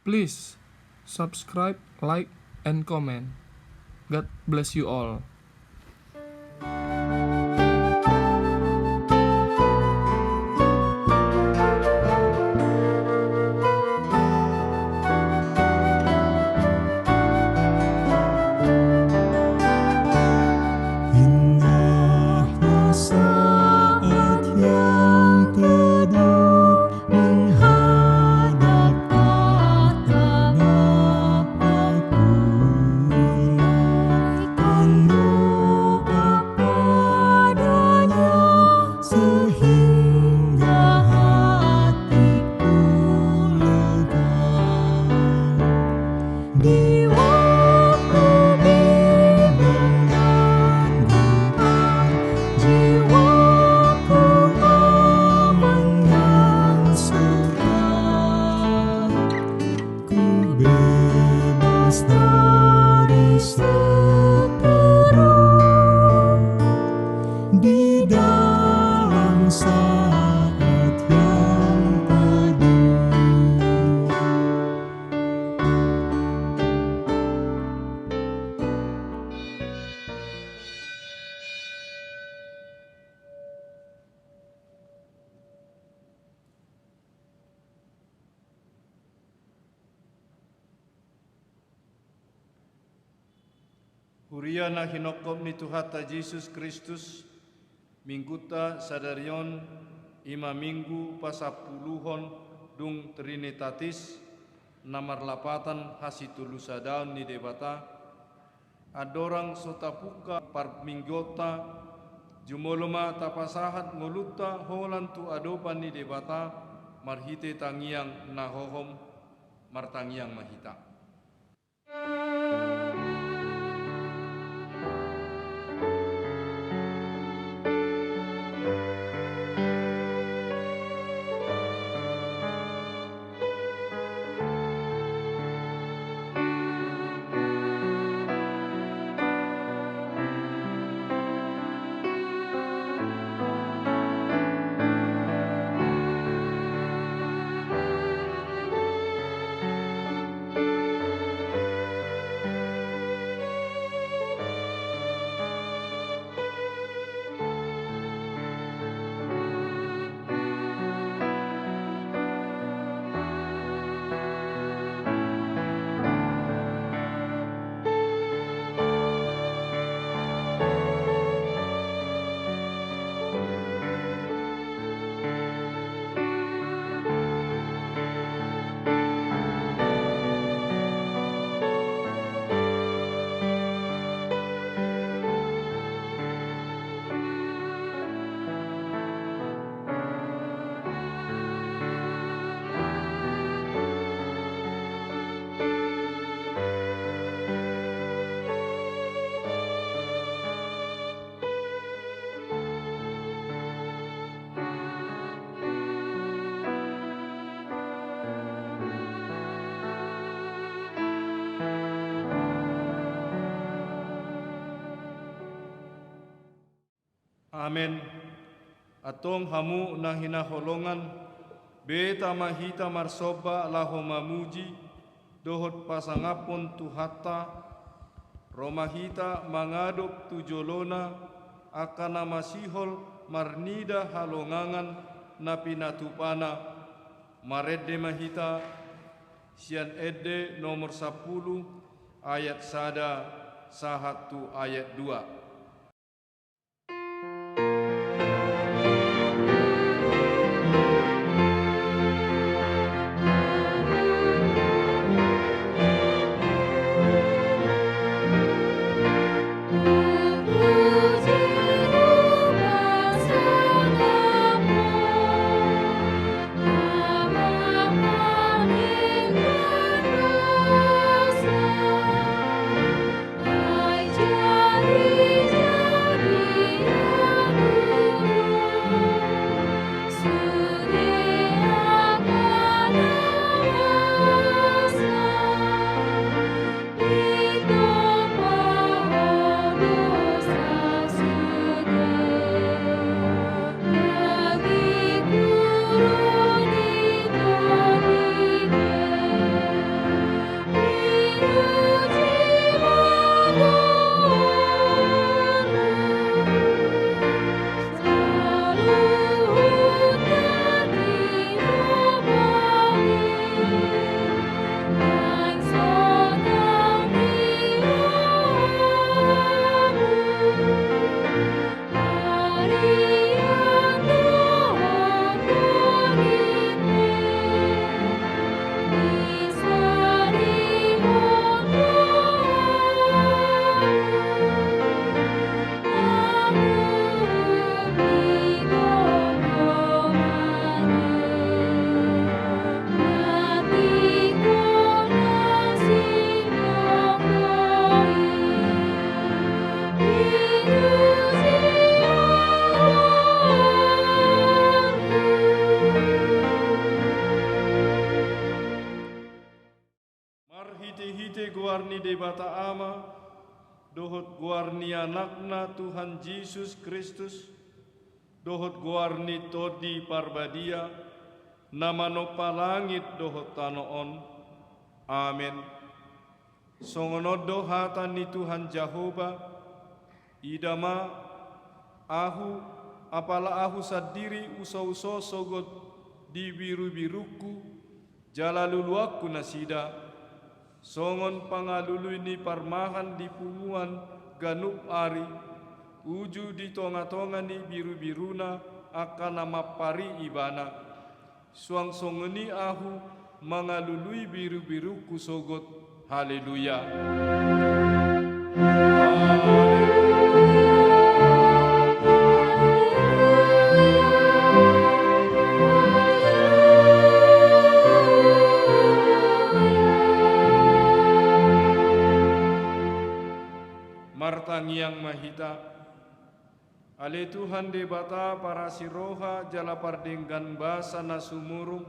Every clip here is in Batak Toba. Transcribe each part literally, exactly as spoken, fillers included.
Please subscribe, like, and comment. God bless you all. Inilah saat yang teduh menghadap tahta Bapa ku, naikkan doa padanya sehingga hatiku lega. Di waktu bimbang dan gempar, jiwaku aman dan sejahtera. Ku bebas dari segala di dalam saat yang teduh. Huria na hinophop ni Tuhanta Jesus Kristus, Minggunta sadari on i ma Minggu pasampuluhon dung Trinitatis, na marlapatan hasitolusadaon ni Debata. Andorang so tapungka parmingguonta, jumolo ma tapasahat ngolunta holan tu adopan ni Debata marhite tangiang na hohom. Martangiang ma hita. Amen. Antong hamu na hinaholongan, beta ma hita marsomba laho mamuji dohot pasangaphon Tuhanta. Ro ma hita mangadop tu jolona, angka na masihol marnida halongangan na pinatupana. Marende ma hita sian Ende nomor sampulu, ayat sada sahat tu ayat dua. Marhite goar ni Debata Ama, dohot goar ni Anakna Tuhan Jesus Kristus, dohot goar ni Tondi Parbadia, na manompa langit dohot tano on. Amen. Songon on do hata ni Tuhan Jahowa: Ida ma, Ahu, apala Ahu sandiri husouso sogot di birubirungku, jala luluanku nasida, songon pangalului ni parmahan di punguan ganup ari, uju di tongatonga ni birubiruna angka na mampari ibana. Suang songon i Ahu mangalului birubirungku sogot. Haleluya. Martangiang ma hita. Ale Tuhan Debata, parasi roha jala pardenggan basa na sumurung,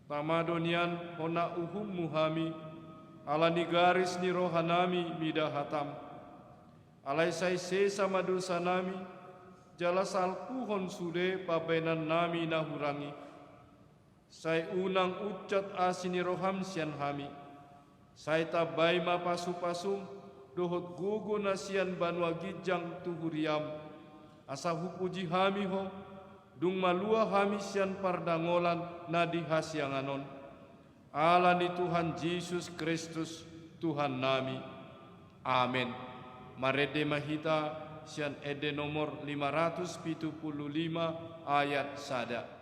tama do nian hona uhummu hami, ala ni garis ni rohanami mida hatam. Alai sai sesa ma dosanami, jala salpuhon sude pambahenannami na hurang i. Sai unang unsat asi ni roham sian hami. Sai tambai ma pasupasum dohot gogo na sian banua ginjang tu huriam, asa hupuji hami ho, dung malua hami sian pardangolan na di hasiangan on. Ala ni Tuhan Jesus Kristus, Tuhannami. Amen. Marende ma hita sian ende nomor lima ratus pitu pulu lima, ayat sada.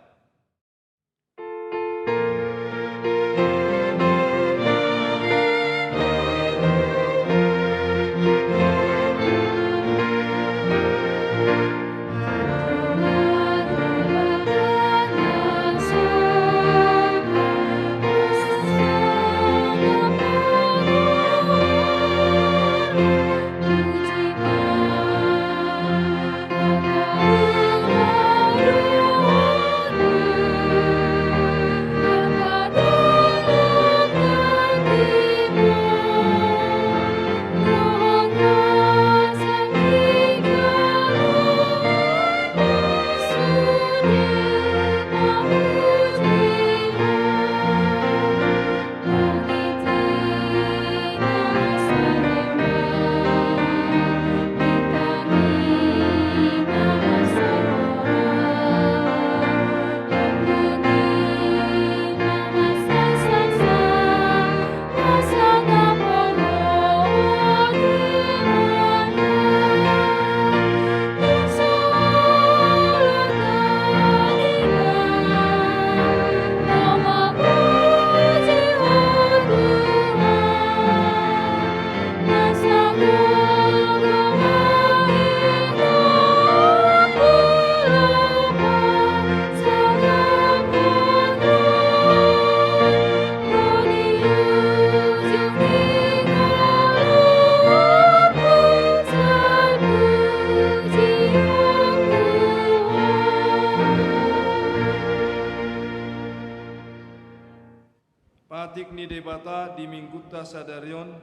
Patik ni Debata di Minggunta sadari on,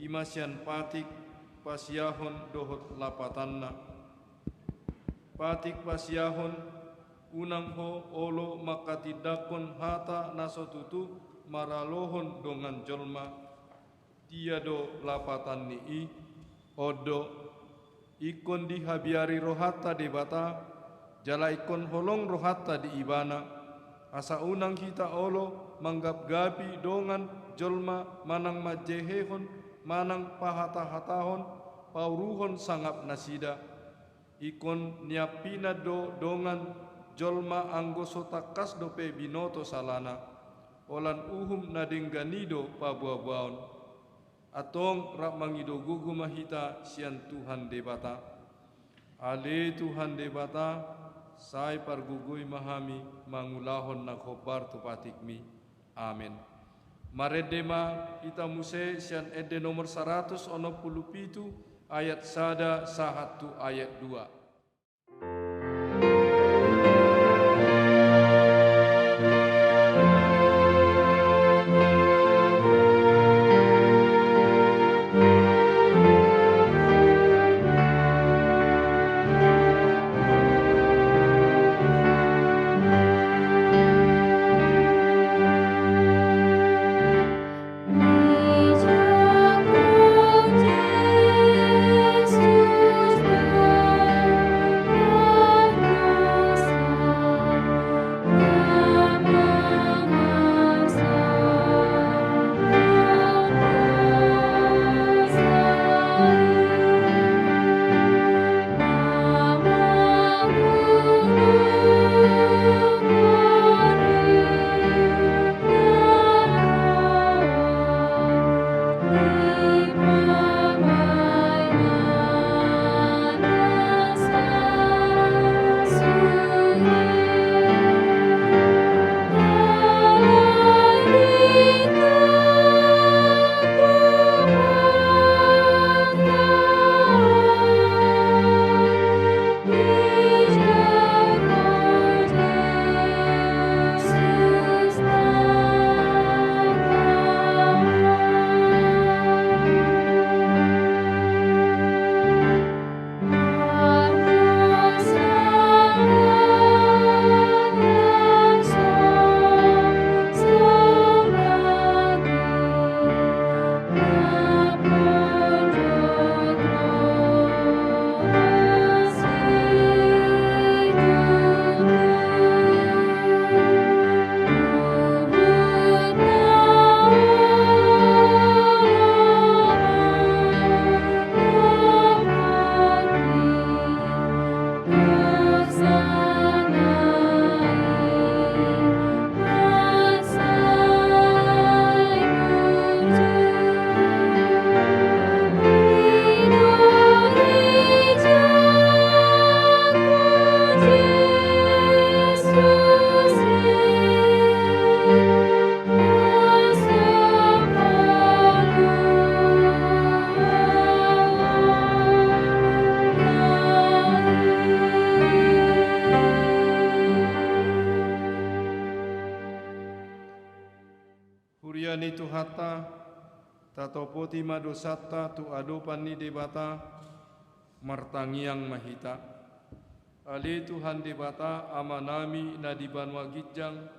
i ma sian patik pasiahon dohot lapatanna. Patik pasiahon, unang ho olo manghatindanghon hata na so tutu maralohon dongan jolma. Dia do lapatan ni i? On do, ingkon dihabiari rohanta Debata, jala ingkon holong rohanta di Ibana, asa unang hita olo manggapgapi dongan jolma manang manjehehon manang pahatahatahon, pauruhon sangap nasida. Ingkon niampinan do dongan jolma anggo so tangkas dope binoto salana. Holan uhum na denggan i do paboaboaon. Antong rap mangido gogo ma hita sian Tuhan Debata. Ale Tuhan Debata, sai pargogoi ma hami mangulahon na hombar tu patikmi. Amen. Marende ma hita muse sian ende nomor saratus onom pulu pitu, ayat sada sahat tu ayat dua. Huria ni Tuhanta, tatopoti ma dosanta tu adopan ni Debata, martangiang ma hita. Ale Tuhan Debata, Amanami na di banua ginjang,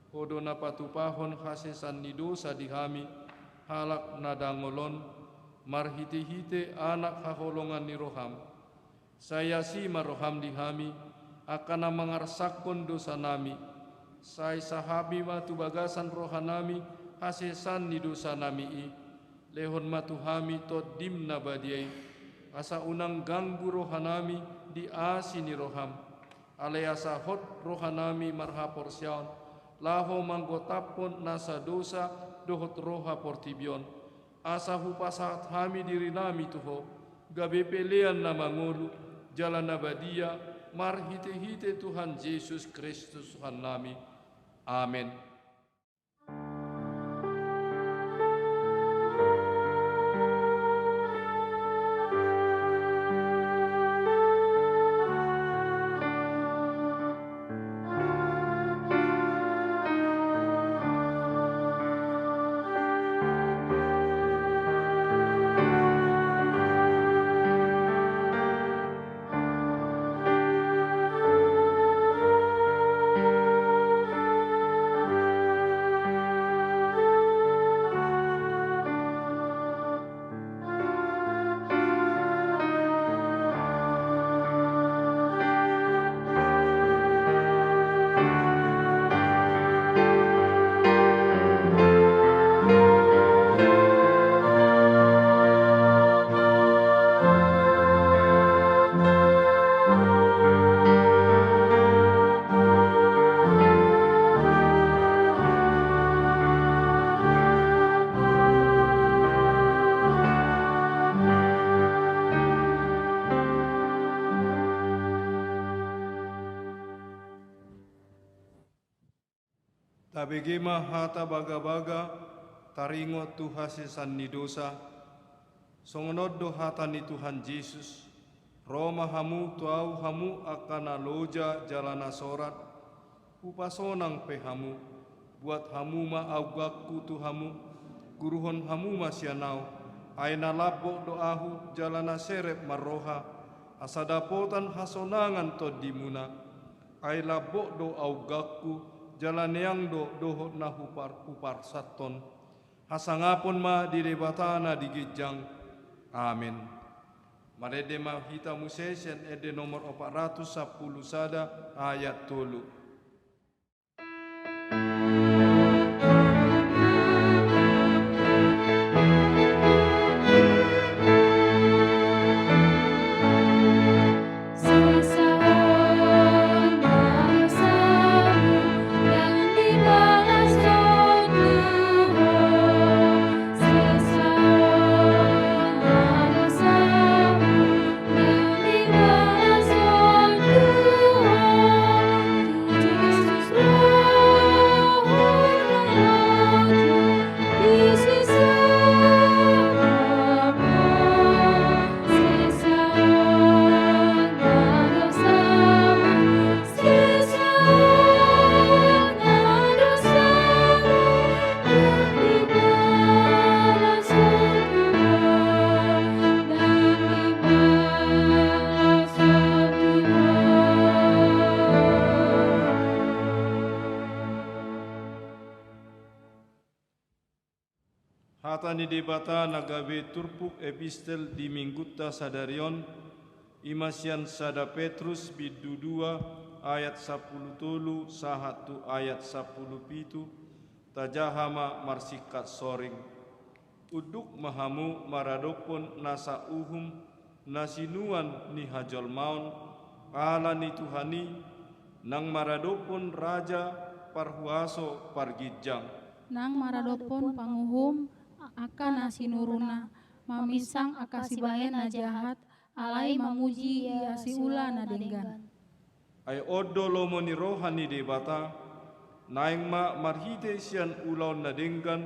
Ho do na patupahon hasesan ni dosa di hami, halak na dangol on, marhitehite Anak haholongan ni roham. Sai asi ma roham di hami, angka na mangarsakkon dosanami. Sai sahapi ma tu bagasan rohanami hasesan ni dosanami i. Lehon ma tu hami Tondim na badia i, asa unang ganggu rohanami di asi ni roham. Alai asa hot rohanami marhaporseaon, laho manggotaphon nasa dosa dohot roha portibi on. Asa hupasahat hami dirinami tu Ho, gabe pelean na mangolu, jala na badia, marhitehite Tuhan Jesus Kristus Tuhannami. Amen. Tabege ma hata bagabaga taringot tu hasesan ni dosa. Songon on do hata ni Tuhan Jesus: Ro ma hamu tu Ahu hamu angka na loja jala na sorat, hupasonang pe hamu. Buat hamu ma augangku tu hamu, guruhon hamu ma sian Ahu, ai na lambok do Ahu jala na serep marroha, asa dapotan hasonangan tondimuna. Ai lambok do augangku, jala neang do dohot na hupar-, huparsanton. Hasangapon ma di Debata na di ginjang. Amen. Marende ma hita muse sian ende nomor opat ratus sampulu sada ayat tolu. Hata ni Debata na gabe turpuk epistel di Minggunta sadari on, i ma sian sada Petrus bindu dua ayat sampulu tolu sahat tu ayat sampulu pitu, tajaha ma marsingkat soring. Unduk ma hamu maradophon nasa uhum na sinuan ni hajolmaon, ala ni Tuhan i, nang maradophon raja parhuaso parginjang. Nang maradophon panguhum angka na sinuruna, maminsang angka sibahen na jahat, alai mamuji ia siula na denggan. Ai on do lomo ni roha ni Debata, naeng ma marhite sian ulaon na denggan,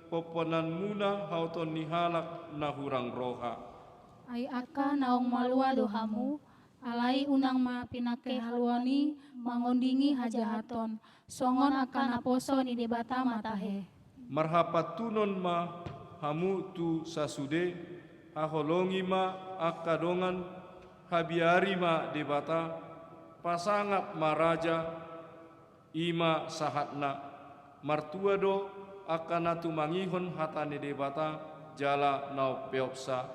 pomponanmuna haoton ni halak na hurang roha. Ai angka naung malua do hamu, alai unang ma pinangke haluaon i mangondingi hajahaton, songon angka naposo ni Debata ma tahe. Marhapantunon ma hamu tu sasude, haholongi ma angka dongan, habiari ma Debata, pasangap ma raja, i ma sahatna. Martua do angka na tumangihon hata ni Debata jala na umpeopsa.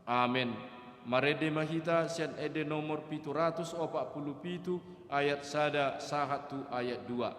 Amen. Marende ma hita sian ende nomor pitu ratus opat pulu pitu, ayat sada sahat tu ayat dua.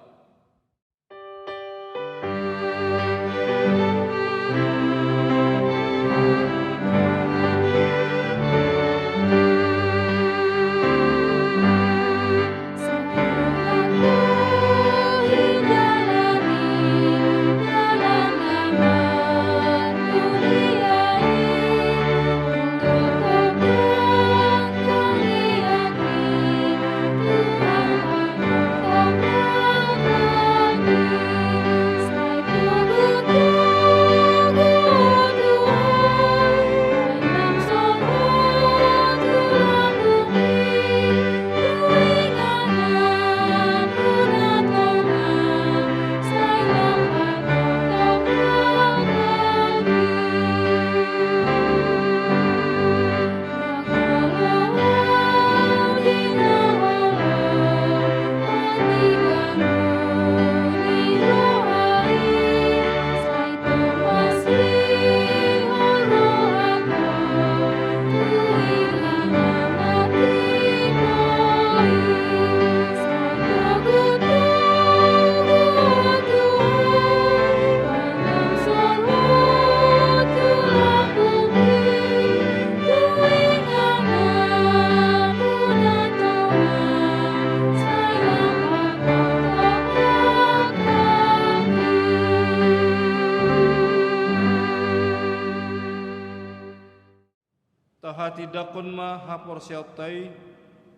Tahatindangkon ma haporseaonta i,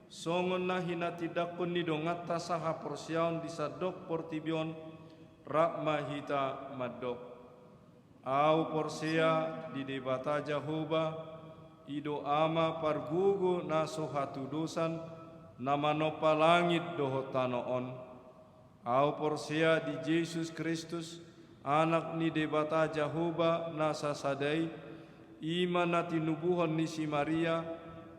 songon na hinatindangkon ni donganta sahaporseaon di sandok portibi on, rap ma hita mandok. Ahu porsea di Debata Jahowa, i do Ama pargogo na so hatudosan, na manompa langit dohot tano on. Ahu porsea di Jesus Kristus, Anak ni Debata Jahowa na sasada i, i ma na tinubuhon ni si Maria,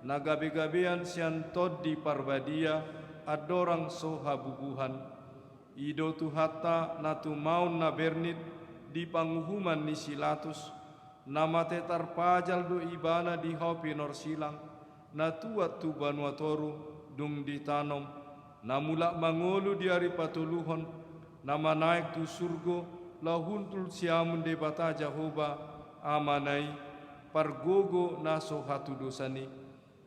na gabegabean sian Tondi Parbadia, andorang so habubuhan. I do Tuhanta na tumaon na bernit di panguhuman ni si Latus, na mate tarpajal do Ibana di hau pinorsilang, na tuat tu banua toru, dung ditanom, na mulak mangolu di ari patoluhon, na manaek tu surgo, laho hundul siamun Debata Jahowa, Amana i, pargogo na so hatudosan i.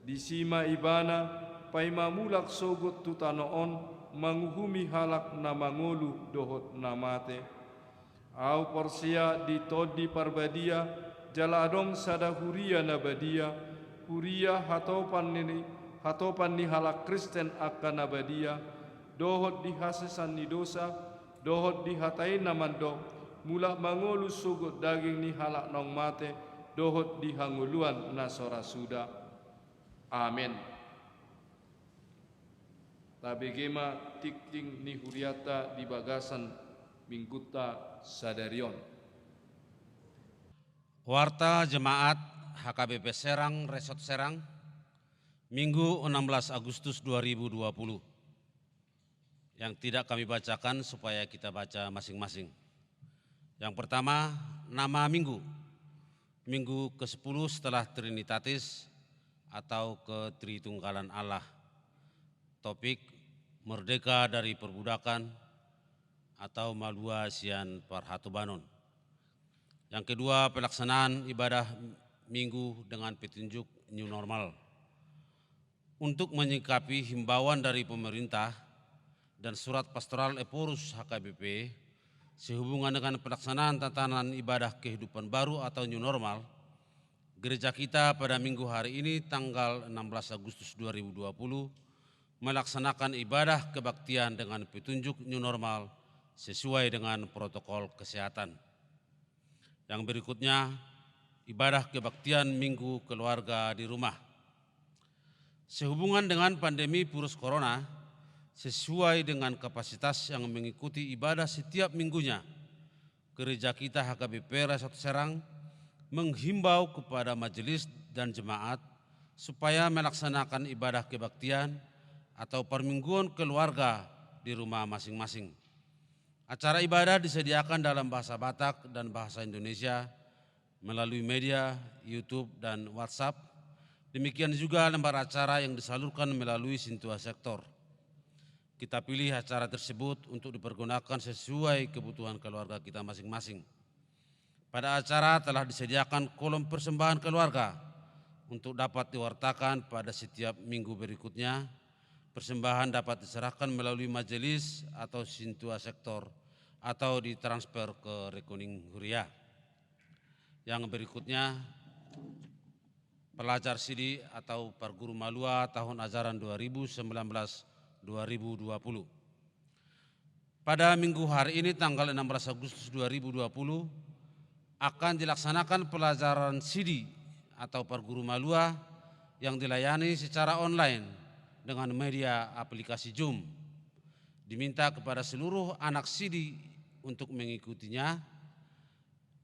Disi ma Ibana, paima mulak sogot tu tano on, manguhumi halak na mangolu dohot na mate. Ahu porsea di Tondi Parbadia, jala adong sada huria na badia, huria hatopan ni, hatopan ni halak Kristen angka na badia, dohot di hasesan ni dosa, dohot di hata i na mandok, mulak mangolu sogot daging ni halak naung mate, dohot di hangoluan na so ra suda. Amen. Tabege ma tingting ni hurianta di bagasan minggunta sadari on. Warta Jemaat H K B P Serang, Resort Serang, Minggu enam belas Agustus dua ribu dua puluh. Yang tidak kami bacakan supaya kita baca masing-masing. Yang pertama, nama minggu. Minggu kesepuluh setelah Trinitatis atau Ketritunggalan Allah. Topik, merdeka dari perbudakan atau malua sian parhatobanon. Yang kedua, pelaksanaan ibadah minggu dengan petunjuk new normal. Untuk menyikapi himbauan dari pemerintah dan surat pastoral Ephorus H K B P sehubungan dengan pelaksanaan tatanan ibadah kehidupan baru atau new normal, gereja kita pada minggu hari ini, tanggal enam belas Agustus dua ribu dua puluh, melaksanakan ibadah kebaktian dengan petunjuk new normal sesuai dengan protokol kesehatan. Yang berikutnya, ibadah kebaktian Minggu Keluarga di Rumah. Sehubungan dengan pandemi virus corona, sesuai dengan kapasitas yang mengikuti ibadah setiap minggunya, Gereja kita H K B P Resort Serang menghimbau kepada majelis dan jemaat supaya melaksanakan ibadah kebaktian atau permingguan keluarga di rumah masing-masing. Acara ibadah disediakan dalam bahasa Batak dan bahasa Indonesia melalui media, YouTube, dan WhatsApp. Demikian juga lembar acara yang disalurkan melalui Sintua Sektor. Kita pilih acara tersebut untuk dipergunakan sesuai kebutuhan keluarga kita masing-masing. Pada acara telah disediakan kolom persembahan keluarga untuk dapat diwartakan pada setiap minggu berikutnya. Persembahan dapat diserahkan melalui majelis atau Sintua Sektor atau ditransfer ke rekening huria. Yang berikutnya, pelajar sidi atau parguru malua tahun ajaran dua ribu sembilan belas dua ribu dua puluh. Pada minggu hari ini, tanggal enam belas Agustus dua ribu dua puluh, akan dilaksanakan pelajaran sidi atau parguru malua yang dilayani secara online dengan media aplikasi Zoom. Diminta kepada seluruh anak sidi untuk mengikutinya.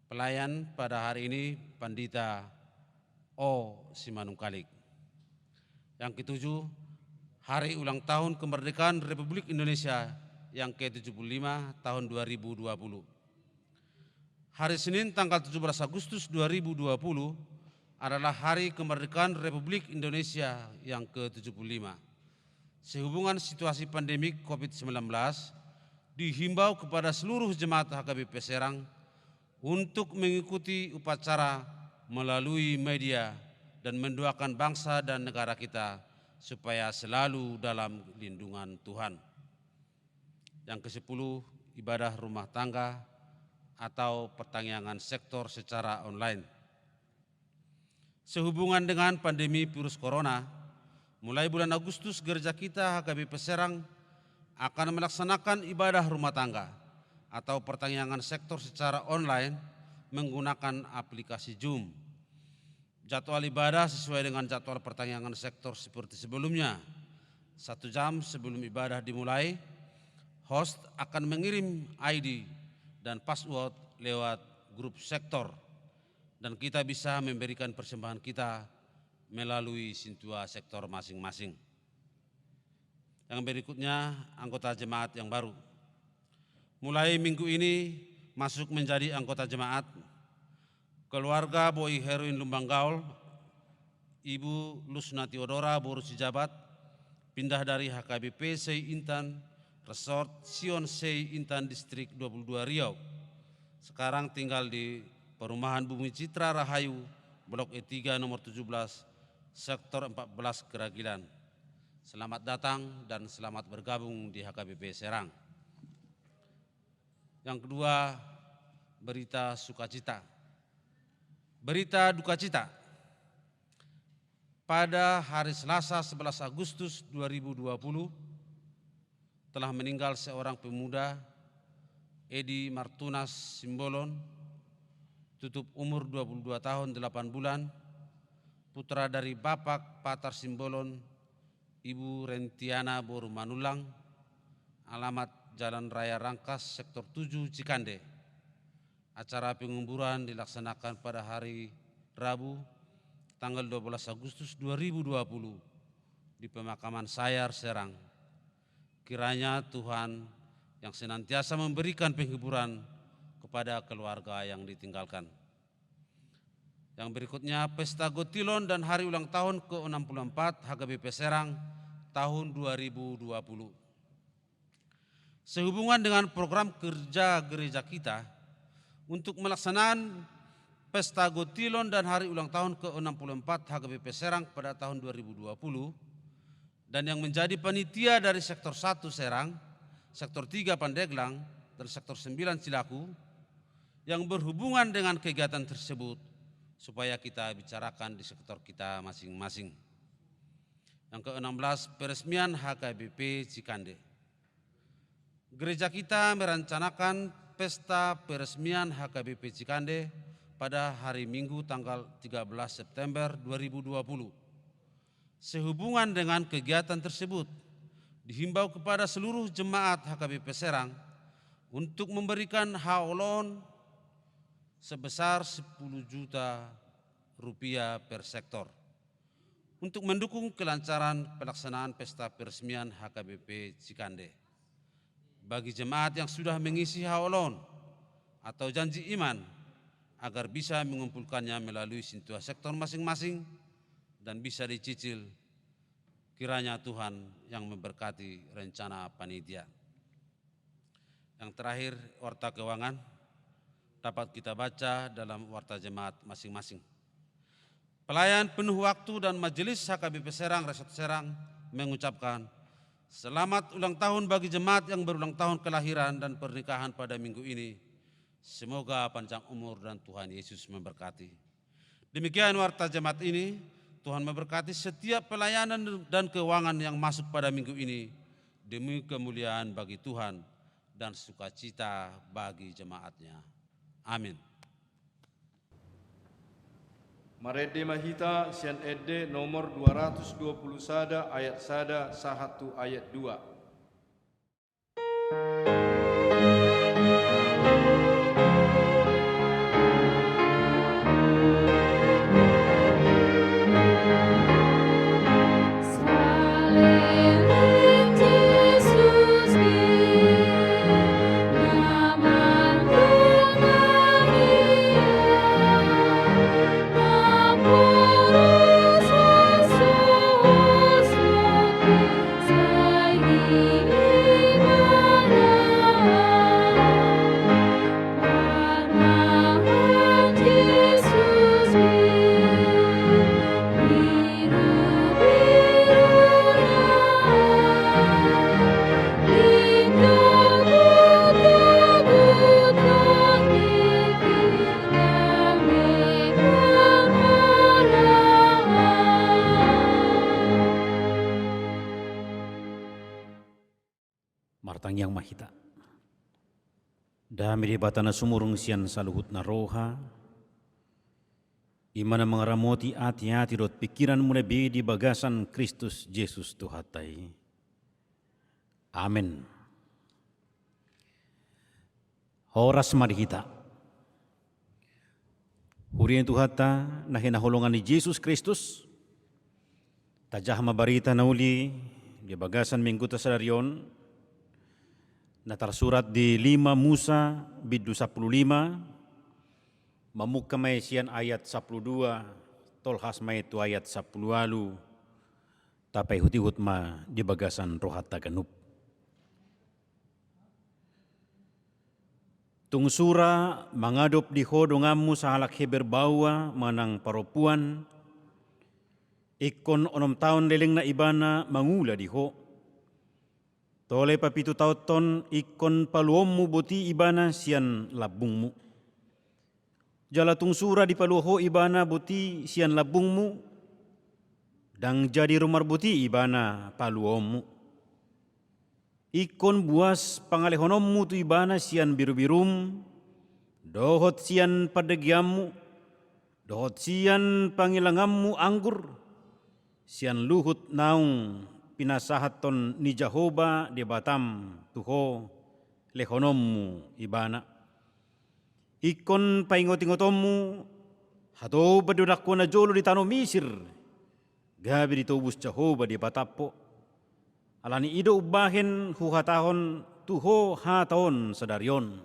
Pelayan pada hari ini Pandita O Simanungkalit. Yang ketujuh, hari ulang tahun kemerdekaan Republik Indonesia yang ke tujuh puluh lima tahun dua ribu dua puluh. Hari Senin, tanggal tujuh belas Agustus dua ribu dua puluh, adalah hari kemerdekaan Republik Indonesia yang ke tujuh puluh lima. Sehubungan situasi pandemi covid sembilan belas, dihimbau kepada seluruh jemaat H K B P Serang untuk mengikuti upacara melalui media dan mendoakan bangsa dan negara kita supaya selalu dalam lindungan Tuhan. Yang kesepuluh, ibadah rumah tangga atau pertangiangan sektor secara online. Sehubungan dengan pandemi virus corona, mulai bulan Agustus gereja kita H K B P Serang akan melaksanakan ibadah rumah tangga atau pertangiangan sektor secara online menggunakan aplikasi Zoom. Jadwal ibadah sesuai dengan jadwal pertangiangan sektor seperti sebelumnya. Satu jam sebelum ibadah dimulai, host akan mengirim I D dan password lewat grup sektor, dan kita bisa memberikan persembahan kita melalui Sintua Sektor masing-masing. Yang berikutnya, anggota jemaat yang baru. Mulai minggu ini masuk menjadi anggota jemaat. Keluarga Boy Heruin Lumban Gaol, Ibu Lusna Theodora boru Sijabat, pindah dari H K B P Sei Intan, Resort Sion Sei Intan, Distrik dua puluh dua Riau. Sekarang tinggal di perumahan Bumi Citra Rahayu, Blok E tiga nomor tujuh belas, Sektor empat belas Keragilan. Selamat datang dan selamat bergabung di H K B P Serang. Yang kedua, berita sukacita. Berita dukacita. Pada hari Selasa, sebelas Agustus dua ribu dua puluh, telah meninggal seorang pemuda, Edi Martunas Simbolon, tutup umur dua puluh dua tahun delapan bulan, putra dari Bapak Patar Simbolon, Ibu Rentiana boru Manullang, alamat Jalan Raya Rangkas, Sektor tujuh, Cikande. Acara penguburan dilaksanakan pada hari Rabu, tanggal dua belas Agustus dua ribu dua puluh, di pemakaman Sayar, Serang. Kiranya Tuhan yang senantiasa memberikan penghiburan kepada keluarga yang ditinggalkan. Yang berikutnya, Pesta Gotilon dan Hari Ulang Tahun ke enam puluh empat H K B P Serang tahun dua ribu dua puluh. Sehubungan dengan program kerja gereja kita untuk melaksanakan Pesta Gotilon dan Hari Ulang Tahun ke enam puluh empat H K B P Serang pada tahun dua ribu dua puluh, dan yang menjadi panitia dari Sektor satu Serang, Sektor tiga Pandeglang, dan Sektor sembilan Cilaku, yang berhubungan dengan kegiatan tersebut, supaya kita bicarakan di sektor kita masing-masing. Yang keenam belas, peresmian H K B P Cikande. Gereja kita merencanakan pesta peresmian H K B P Cikande pada hari Minggu, tanggal tiga belas September dua ribu dua puluh. Sehubungan dengan kegiatan tersebut, dihimbau kepada seluruh jemaat H K B P Serang untuk memberikan haholon sebesar sepuluh juta rupiah per sektor untuk mendukung kelancaran pelaksanaan pesta peresmian H K B P Cikande. Bagi jemaat yang sudah mengisi haoloan atau janji iman, agar bisa mengumpulkannya melalui sintua sektor masing-masing dan bisa dicicil, kiranya Tuhan yang memberkati rencana panitia. Yang terakhir, warta keuangan dapat kita baca dalam warta jemaat masing-masing. Pelayan penuh waktu dan Majelis H K B P Serang, Resort Serang, mengucapkan selamat ulang tahun bagi jemaat yang berulang tahun kelahiran dan pernikahan pada minggu ini. Semoga panjang umur dan Tuhan Yesus memberkati. Demikian warta jemaat ini. Tuhan memberkati setiap pelayanan dan keuangan yang masuk pada minggu ini, demi kemuliaan bagi Tuhan dan sukacita bagi jemaatnya. Amin. Marende ma hita sian ende nomor dua ratus dua puluh sada ayat sada sahat tu ayat dua. Martangiang ma hita. Dame Debata na sumurung sian saluhutna roha, i ma na mangaramoti ateate dohot pingkiranmu na be di bagasan Kristus Jesus Tuhanta i. Amen. Horas ma di hita. Huria ni Tuhanta na hinaholongan ni Jesus Kristus, tajaha ma barita na uli di bagasan mingguta sadari on, na tarsurat di lima Musa bindu sampulu lima, mamungka ma i sian ayat sampulu dua, tolhas ma i tu ayat sampulu ualu, tapaihutihut ma di bagasan rohanta ganup. Tung sura mangadop di ho donganmu sahalak Heber baoa manang parompuan, ingkon onom taon lelengna ibana mangula di ho. Tole papitu taonhon ingkon paluaonmu boti ibana sian lambungmu. Jala tung sura dipalua ho ibana boti sian lambungmu, ndang jadi rumar boti ibana paluaonmu. Ingkon buas pangalehononmu tu ibana sian birubirum, dohot sian pandageanmu, dohot sian pangilanganmu anggur, sian luhut naung pinasahathon ni Jahowa Debatam tu ho, lehononmu ibana. Ingkon paingotingotonmu hatoban ni dongan ho na jolo di tano Misir, gabe ditobus Jahowa Debatam ho. Ala ni i do umbahen huhatahon tu ho hata on sadari on.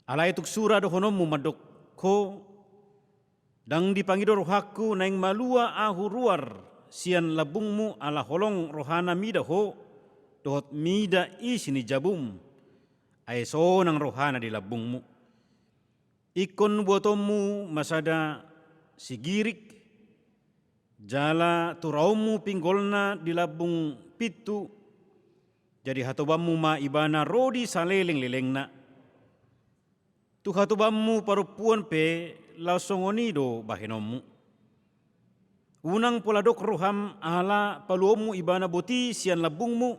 Alai tung sura dohononmu mandok ho, ndang dipangido rohangku naeng malua ahu ruar sian lambungmu ala holong rohana mida ho, dohot mida isi ni jabum, ai sonang rohana di lambungmu. Ingkon buatonmu ma sada sigirik, jala turaonmu pinggolna di lambung pintu, jadi hatobanmu ma ibana ro di salelenglelengna. Tu hatobanmu parompuan pe laos songon i do bahenonmu. Unang pola dok roham ala paluaonmu ibana boti sian lambungmu,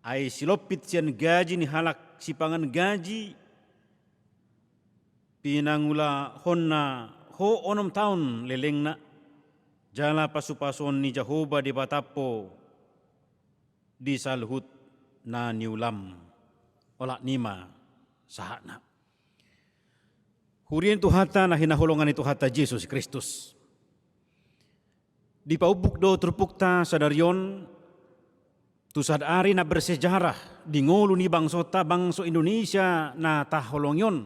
ai silompit sian gaji ni halak sipangan gaji pinangulahonna ho onom taon lelengna, jala pasupasuon ni Jahowa Debatam ho di saluhut na niulam. Olat ni ma sahatna. Huria ni Tuhanta na hinaholongan ni Tuhanta Jesus Kristus. Dipaumbuk do turpukta sadari on tu sadari na bersejarah di ngolu ni bangsonta, bangso Indonesia na taholongi on.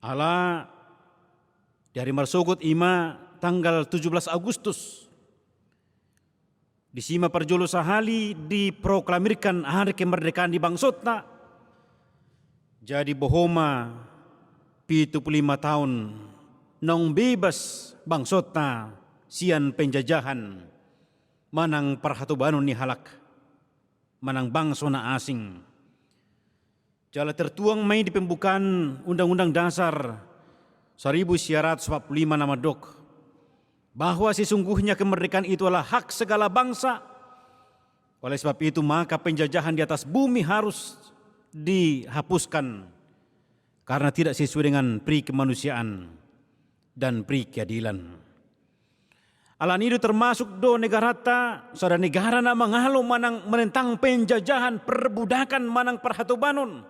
Ala di ari marsogot, i ma tanggal tujuh belas Agustus, disi ma parjolo sahali diproklamirkan ari kemerdekaan di bangsonta. Jadi boha ma pitu pulu lima taon naung bebas bangsonta sian penjajahan manang parhatobanon ni halak manang bangso na asing. Jala tertuang ma i di pembukaan Undang-Undang Dasar seribu sembilan ratus empat puluh lima na mandok bahwa sesungguhnya kemerdekaan itu adalah hak segala bangsa. Oleh sebab itu, maka penjajahan di atas bumi harus dihapuskan karena tidak sesuai dengan pri kemanusiaan dan pri keadilan. Alani i do termasuk do negaranta sada negara na mangalo manang menentang penjajahan, perbudakan manang parhatobanon.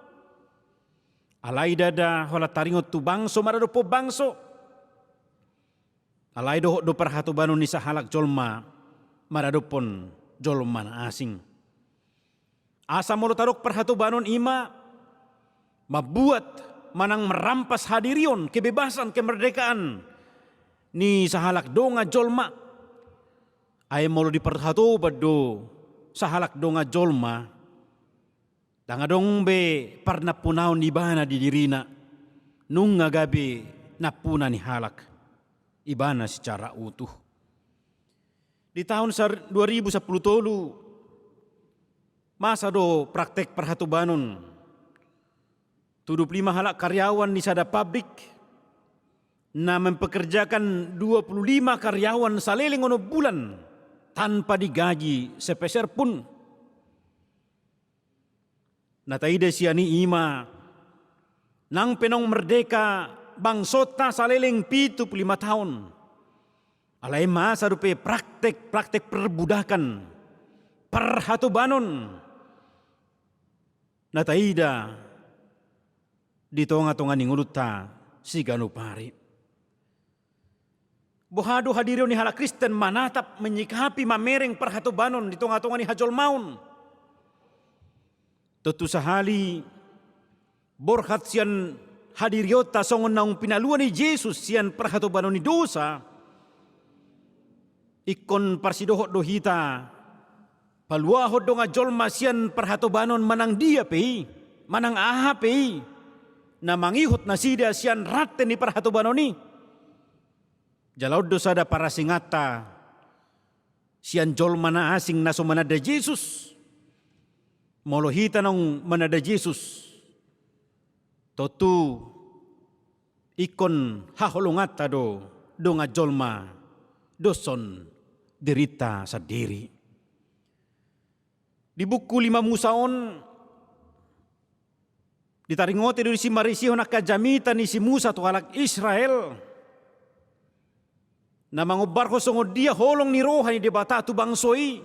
Alai ndada holan taringot tu bangso maradophon bangso. Alai dohot do parhatobanon ni sahalak jolma maradophon jolma na asing. Asa molo tadok parhatobanon, i ma mambuat manang merampas hadirion, kebebasan, kemerdekaan ni sahalak dongan jolma. Ai molo diparhatoban do sahalak dongan jolma, ndang adong be parnampunaon ibana di dirina, nunga gabe nampuna ni halak ibana secara utuh. Di taon sar-, dua ribu sapuluh tolu, masa do praktek parhatobanon tu dua puluh lima halak karyawan di sada pabrik na mempekerjakan dua puluh lima karyawan saleleng onom bulan tanpa digaji sepeser pun. Na taida sian i, i ma nang pe naung merdeka bangsonta saleleng pitu pulu lima taon, alai masa dope praktek-praktek perbudakan, parhatobanon na taida di tonga-tonga ni ngolunta siganup ari. Boha do hadirion ni halak Kristen manatap, menyikapi, mamereng parhatobanon di tonga-tonga ni hajolmaon? Tontu sahali borhat sian hadirionta songon naung pinalua ni Jesus sian parhatobanon ni dosa, ingkon parsidohot do hita paluahon dongan jolma sian parhatobanon manang dia pe i, manang aha pe i na mangihut nasida sian rante ni parhatobanon i. Jala on do sada parasinganta sian jolma na asing na so mananda Jesus. Molo hita naung mananda Jesus, tontu ingkon haholonganta do dongan jolma doshon dirinta sandiri. Di buku lima Musa on ditaringoti do disi marisihon angka jamita ni si Musa tu halak Israel na mangombarhon songon dia holong ni roha ni Debata tu bangso i,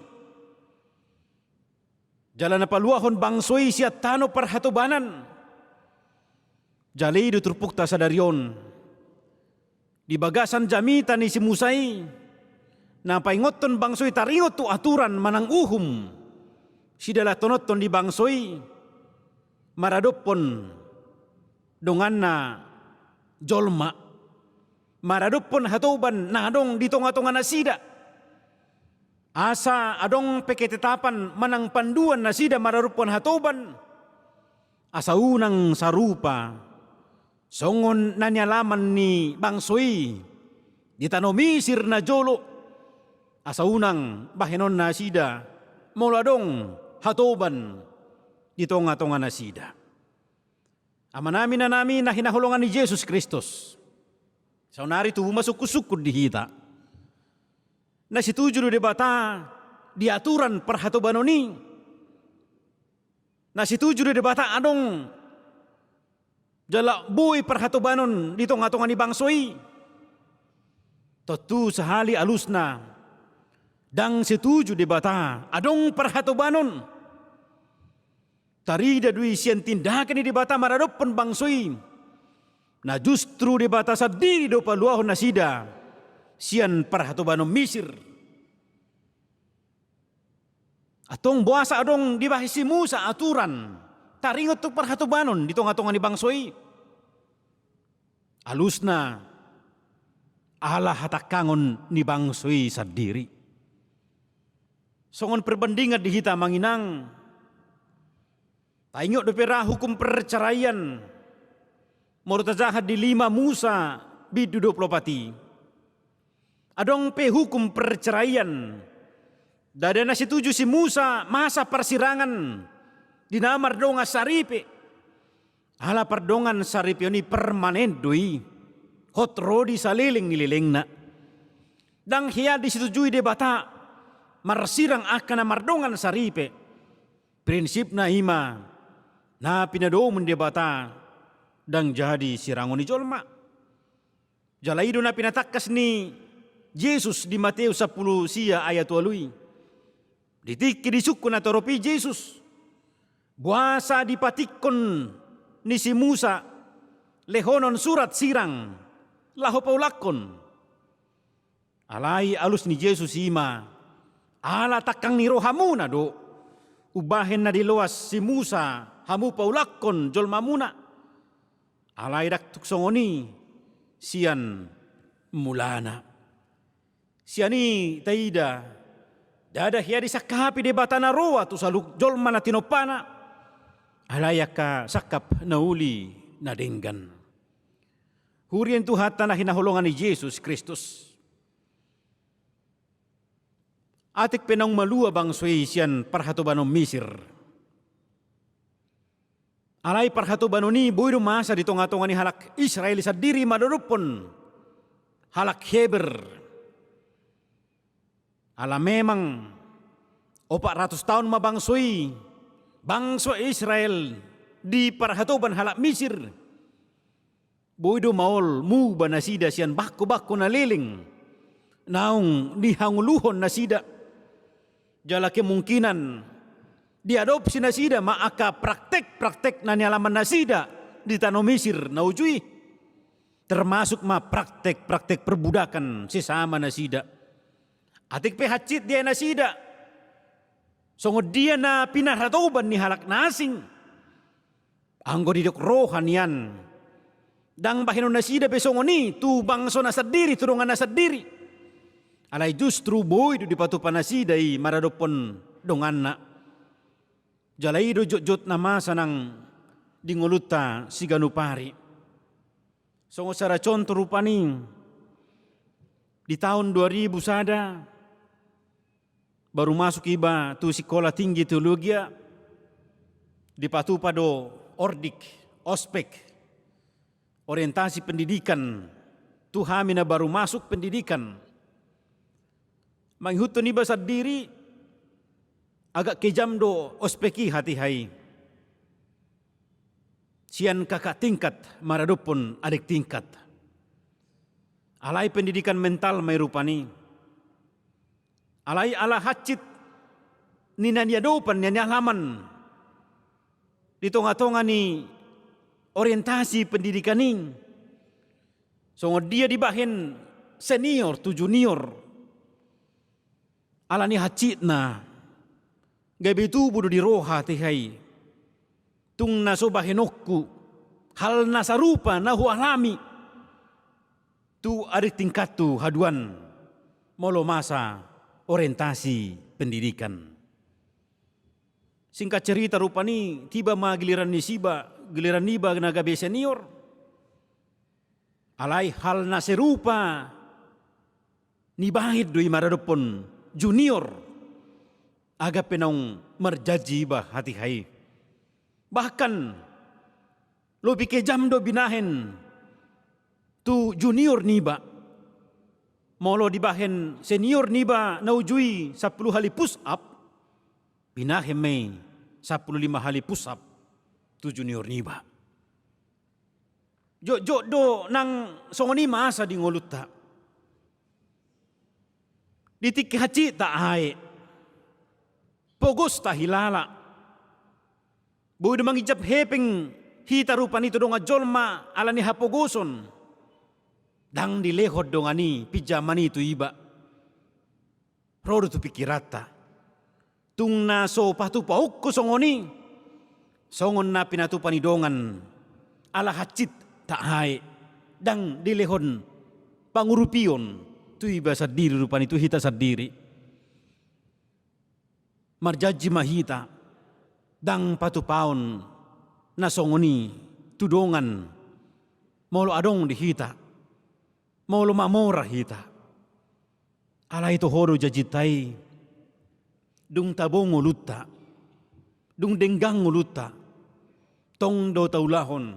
jala na paluahon bangso i sian tano parhatobanan. Jala i do turpukta sadari on di bagasan jamita ni si Musa i, na paingothon bangso i taringot tu aturan manang uhum sidalathononhon ni bangso i maradophon donganna jolma, maradophon hatoban na adong di tonga-tonga nasida. Asa adong pe ketetapan manang panduan nasida maradophon hatoban, asa unang sarupa songon na nialaman ni bangso i di tano Misir na jolo, asa unang bahenon nasida molo adong hatoban di tonga-tonga nasida. Amanami, inanami na hinaholongan ni Jesus Kristus, saonari tubu ma sungkun-sungkun di hita. Na setuju do Debata di aturan parhatobanon i? Na setuju do Debata adong jala boi parhatobanon di tonga-tonga ni bangso i? Tontu sahali alusna, ndang setuju Debata adong parhatobanon. Tarida do i sian tindakan ni Debata maradophon bangso i. Na justru Debata sandiri do paluahon nasida sian parhatobanon Misir. Antong boasa adong dibahen si Musa aturan taringot tu parhatobanon di tonga-tonga ni bangso i? Alusna, ala hatangkangon ni bangso i sandiri. Songon perbandingan di hita, amang inang, taingot dope ra hukum perceraian, molo tajaha di lima Musa bindu dua pulu opat i. Adong pe hukum perceraian. Ndada na setuju si Musa masa parsirangan di na mardongan saripe. Ala pardongan saripeon i permanen do i, hot ro di saleleng ni lelengna. Ndang hea disetujui Debata marsirang angka na mardongan saripe. Prinsipna i ma, na pinadomu ni Debata ndang jadi sirangon ni jolma. Jala i do na pinatangkas ni Jesus di Mateus sampulu sia ayat ualu i. Di tingki disungkun na torop i Jesus, boasa dipatingkon ni si Musa lehonon surat sirang laho paulakkon? Alai alus ni Jesus i ma, ala tangkang ni rohamuna do umbahen na diloas si Musa hamu paulakkon jolmamuna. Alai ndang tung songon i sian mulana. Sian i taida, ndada hea disangkapi Debata na roa tu saluhut jolma na tinompana. Alai angka sangkap na uli na denggan. Huria ni Tuhanta na hinaholongan ni Jesus Kristus. Atik pe naung malua bangso i sian parhatobanon Misir. Alai parhatobanon i boi do masa di tonga-tonga ni halak Israel sandiri maradophon halak Heber. Ala memang opat ratus taon ma bangso i, bangso Israel, diparhatoban halak Misir. Boi do maol muba nasida sian bangko-bangko na leleng naung nihangoluhon nasida. Jala kemungkinan diadopsi nasida ma angka praktek-praktek na nialaman nasida di tano Misir na uju i. Termasuk ma praktek-praktek perbudakan sesama nasida. Atik pe hansit diae nasida, songon dia na pinarhatoban ni halak na asing. Anggo didok roha nian, ndang bahenon nasida pe songon i tu bangso na sandiri, tu dongan na sandiri. Alai justru boi do dipatupa nasida i maradophon donganna. Jala i do jotjot na masa nang di ngolunta siganup ari. Songon sada contoh rupani, di taon dua ribu sada, baru masuk iba tu Sikola Tinggi Teologia, dipatupa do ordik, ospek, orientasi pendidikan, tu hami na baru masuk pendidikan. Mangihuthon iba sandiri, agak kejam do ospek i hatiha i. Sian kakak tingkat maradophon adik tingkat. Alai pendidikan mental ma i rupani. Alai ala hansit ni na niadopan, na nialaman di tonga-tonga ni orientasi pendidikan i. Songon dia dibahen senior tu junior. Ala ni hansitna, gabe tubu do di roha hatiha i. Tung na so bahenonku hal na sarupa na hualami tu adik tingkathu haduan molo masa orientasi pendidikan. Singkat cerita rupani tiba ma giliran ni siba, giliran niba na gabe senior. Alai hal na serupa nibahen do i maradophon junior. Agak pe naung marjanji iba hatiha i. Bahkan lobi kejam do binahen tu junior niba. Molo dibahen senior niba na uju i sampulu hali push up, binahen ma i sampulu lima hali push up tu junior niba. Jotjot do nang songon i masa di ngolunta. Di tingki hansit ta ae, pogos ta hilala. Boi do manginjam hepeng hita rupani tu dongan jolma ala ni hapogoson. Ndang dilehon dongan i pinjaman i tu iba. Ro do tu pingkiranta. Tung na so patupaonku songon i, songon na pinatupa ni dongan, ala hansit tak hae, ndang dilehon pangurupion tu iba sandiri rupani, tu hita sandiri. Marjanji ma hita, ndang patupaon na songon i tu dongan, molo adong di hita, molo mamora hita. Alai toho do janjinta i, dung tabo ngolunta, dung denggan ngolunta, tong do taulahon,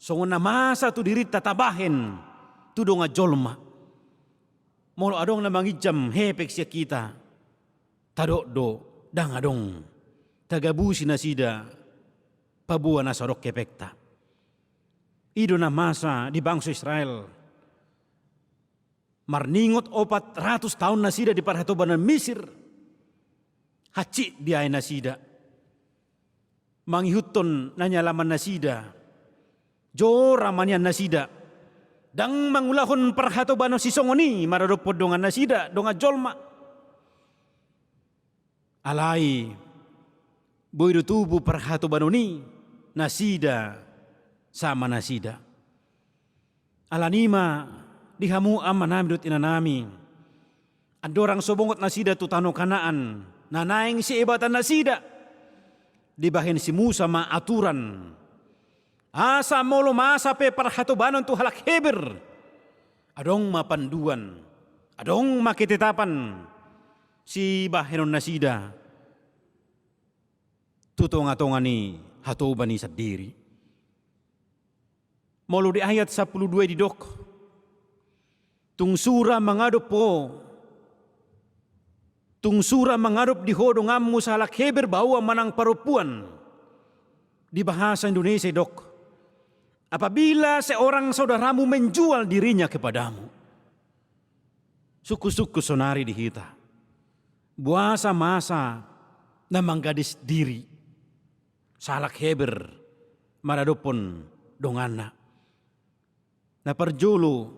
songon na masa tu dirinta tabahen tu dongan jolma. Molo adong na manginjam hepeng sian hita, tadok do, ndang adong, tagabusi nasida paboa na so adong hepengta. I do na masa di bangso Israel. Marningot opat ratus taon nasida di parhatobanan Misir. Hansit diae nasida mangihuthon na nialaman nasida. Jora ma nian nasida. Ndang mangulahon parhatobanan sisongon i maradophon dongan nasida, dongan jolma. Alai boi do tubu parhatobanan i, nasida sama nasida. Alani i ma di hamu amanami dohot inanami, andorang so bongot nasida tu tano Kanaan, na naeng siebatan nasida, dibahen si Musa ma aturan. Asa molo masa pe parhatobanan tu halak Heber, adong ma panduan, adong ma ketetapan sibahenon nasida tu tonga-tonga ni hatoban i sandiri. Molo di ayat sampulu dua i didok, tung sura mangadop ho, tung sura mangadop di ho donganmu sahalak Heber baoa manang parompuan. Di bahasa Indonesia didok, apabila seorang saudaramu menjual dirinya kepadamu. Sungkun-sungkun sonari di hita. Boasa masa na manggadis diri sahalak Heber maradophon donganna. Na parjolo,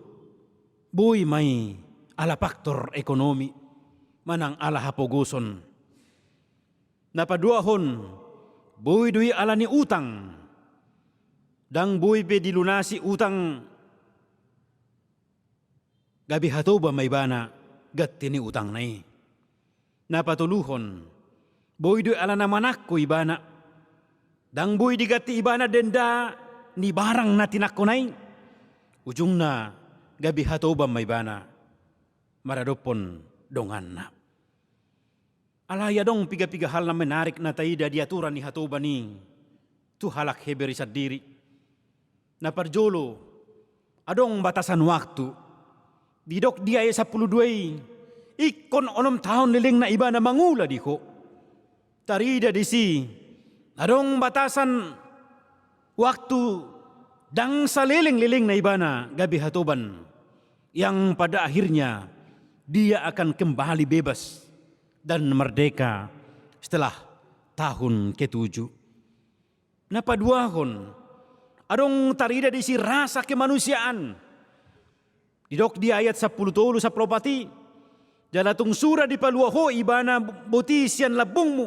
boi ma i ala faktor ekonomi manang ala hapogoson. Na paduahon, boi do i ala ni utang. Ndang boi pe dilunasi utang, gabe hatoban ma ibana ganti ni utangna i. Na patoluhon, boi do i ala na manangko ibana. Ndang boi diganti ibana denda ni barang na tinangkona i. Ujungna gabe hatoban ma ibana maradophon donganna. Alai adong piga-piga hal na menarik na taida di aturan ni hatoban i tu halak Heber i sandiri. Na parjolo, adong batasan waktu. Didok di ayat sampulu dua i, ingkon onom taon lelengna ibana mangula di ho. Tarida disi, adong batasan waktu, ndang saleleng-lelengna ibana gabe hatoban, yang pada akhirnya dia akan kembali bebas dan merdeka setelah tahun ketujuh. Na paduahon, adong tarida disi rasa kemanusiaan. Didok di ayat sampulu tolu, sampulu opat i, jala tung sura dipalua ho ibana boti sian lambungmu,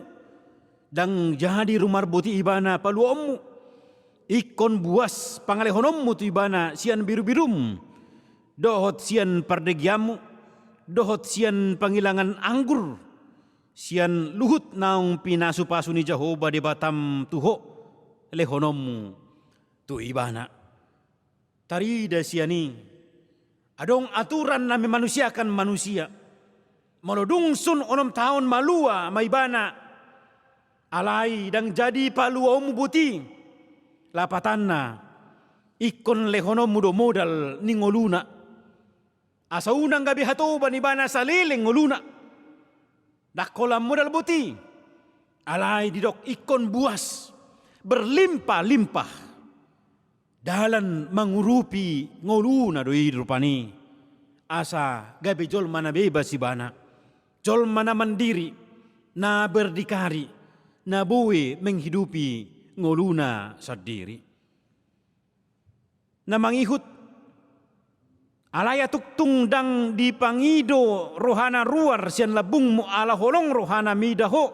ndang jadi rumar boti ibana paluaonmu. Ingkon buas pangalehononmu tu ibana sian birubirum, dohot sian pardegeanmu, dohot sian pangilangan anggur, sian luhut naung pinasupasu ni Jahowa Debatam tu ho, lehononmu tu ibana. Tarida sian i, adong aturan na memanusiakan manusia. Molo dung sun onom taon malua ma ibana, alai ndang jadi paluaonmu boti, lapatanna, ingkon lehononmu do modal ni ngoluna. Asa unang gabe hatoban ibana saleleng ngoluna. Ndang holan modal boti. Alai didok ingkon buas, berlimpah-limpah. Dalan mangurupi ngoluna do i rupani. Asa gabe jolma na bebas ibana. Jolma na mandiri, na berdikari, na boi menghidupi ngoluna sandiri. na mangihut. Alai ia tungtung ndang dipangido rohana ruar sian lambungmu ala holong rohana mida ho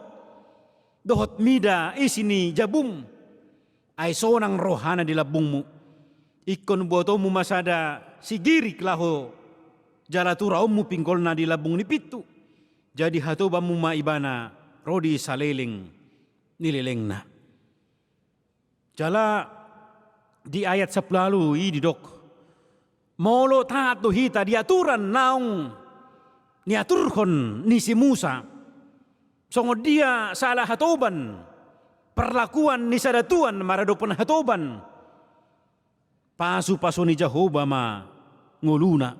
dohot mida isi ni jabum. Ai sonang rohana di lambungmu. Ingkon buatonmu ma sada sigirik laho jala turaonmu pinggolna di lambung ni pintu. Jadi hatobanmu ma ibana ro di saleleng ni lelengna. Jala di ayat sampulu ualu i didok, molo taat do hita di aturan naung niaturhon ni si Musa, songon dia sala hatoban, perlakuan ni sada tuan maradophon hatoban, pasupasu ni Jahowa ma ngoluna.